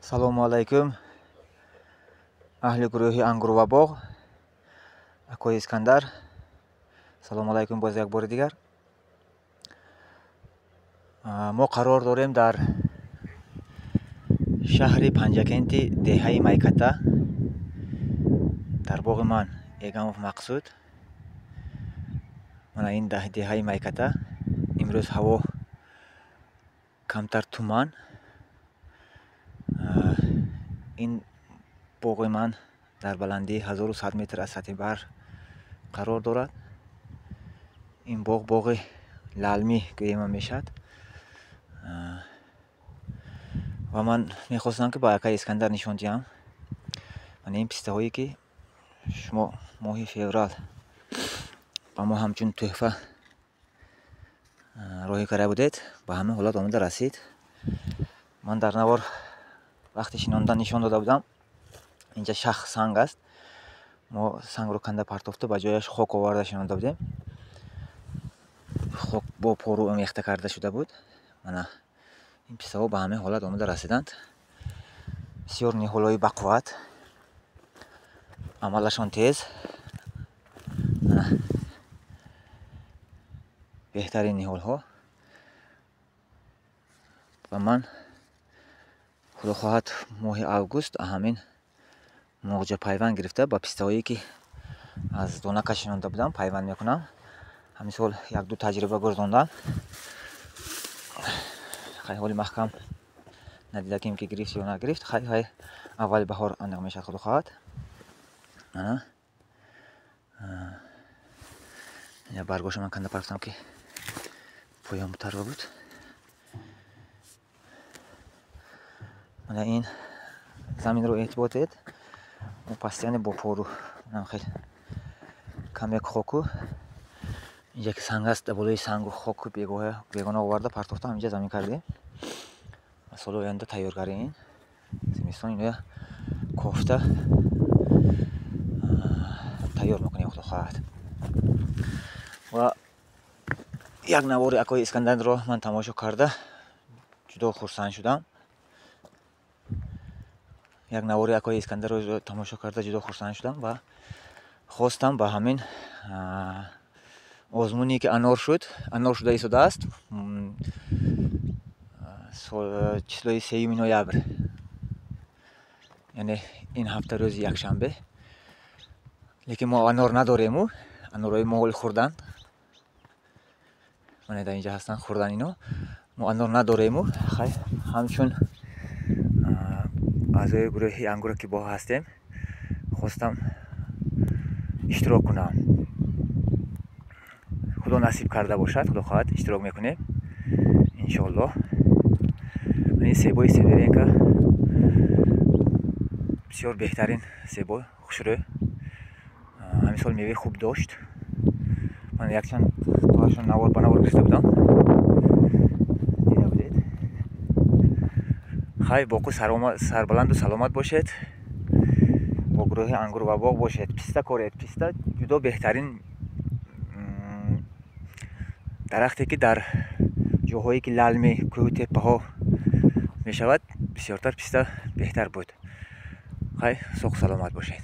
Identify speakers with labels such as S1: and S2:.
S1: Салому алайкум, аҳли гурӯҳи Ангур ва боғ, акои Искандар. Салому алайкум боз як бори дигар. Мо қарор дорем дар шаҳри Панҷакенти деҳаи Майката, дар боғи ман Эгамов Мақсуд. Мана ин деҳаи Майката. Имрӯз ҳаво камтар туман. Ин боғи ман дар баландии 1100 метр аз сатҳи баҳр қарор дорад. Ин боғ боғи лалмӣ гӯема мешавад. Ва ман мехостам, ки ба акаи Искандар нишон диҳам мана ин пистаҳое, ки шумо моҳи феврал ба мо ҳамчун тӯҳфа роҳӣ карда будед, ба ҳамин ҳолат омада расид. Ман дар навор вақти шинондан нишон дода будам. Инҷа шах санг аст. Мо сангро канда партофта, ба ҷояш хок оварда шинонда будем. Хок бо пору омехта карда шуда буд. Мана ин пистаҳо ба ҳамин ҳолат омада расиданд. Бисёр ниҳолҳои бақувват, амалашон тез, беҳтарин ниҳолҳо. Ва ман, худо хоҳад, моҳи август ҳамин моғҷа пайванд гирифта, ба пистаҳое, ки аз донака шинонда будам, пайванд мекунам. Ҳамин сол як-ду таҷриба гузарондам. Хай, ҳоли маҳкам надидакем, ки гирифт ё нагирифт. Хай, хай, аввали баҳор аниқ мешавад, худо хоҳад. Ана баргоша ман канда партофтам, ки поёнтар буд. Мана ин заминро эътибор диҳед. Мо пастияне бо пору, манам хел камяк хоку, инҷа ки санг аст, дар болои сангу хоку бегона оварда партофта, ҳаминҷа замин кардем. Соли оянда тайёргарӣ ин зимистон иноя кофта тайёр мекунем, худо хоҳад. Ва як навори акои Искандарро ман тамошо карда ҷудо хурсанд шудам. Як навори акои Искандарро тамошо карда ҷудо хурсанд шудам ва хостам ба ҳамин озмуне, ки анор шуд, анор шуда истодааст, числои 3 ноябр, яъне ин ҳафта рӯзи якшанбе. Лекин мо анор надорему, анорҳои мо ҳоли хӯрданд, мана дар инҷа ҳастанд, хӯрдан ино. Мо анор надорему, хай, ҳамчун аъзои гурӯҳи Ангура ки бо ҳастем, хостам иштирок кунам. Худо насиб карда бошад, худо хоҳад, иштирок мекунем, иншоаллоҳ. Ин себои Северенка бисёр беҳтарин себо, хушрӯ. Ҳамин сол меваи хуб дошт. Ман якчанд тоашон навор ба навор гирифта будам, дида будед. Хай, боқу сарбаланду саломат бошед, бо гурӯҳи Ангур ва боғ бошед, писта коред. Писта ҷудо беҳтарин дарахте, ки дар ҷоҳое, ки лалми кӯҳу теппаҳо мешавад, бисёртар писта беҳтар буд. Хай, соғу саломат бошед.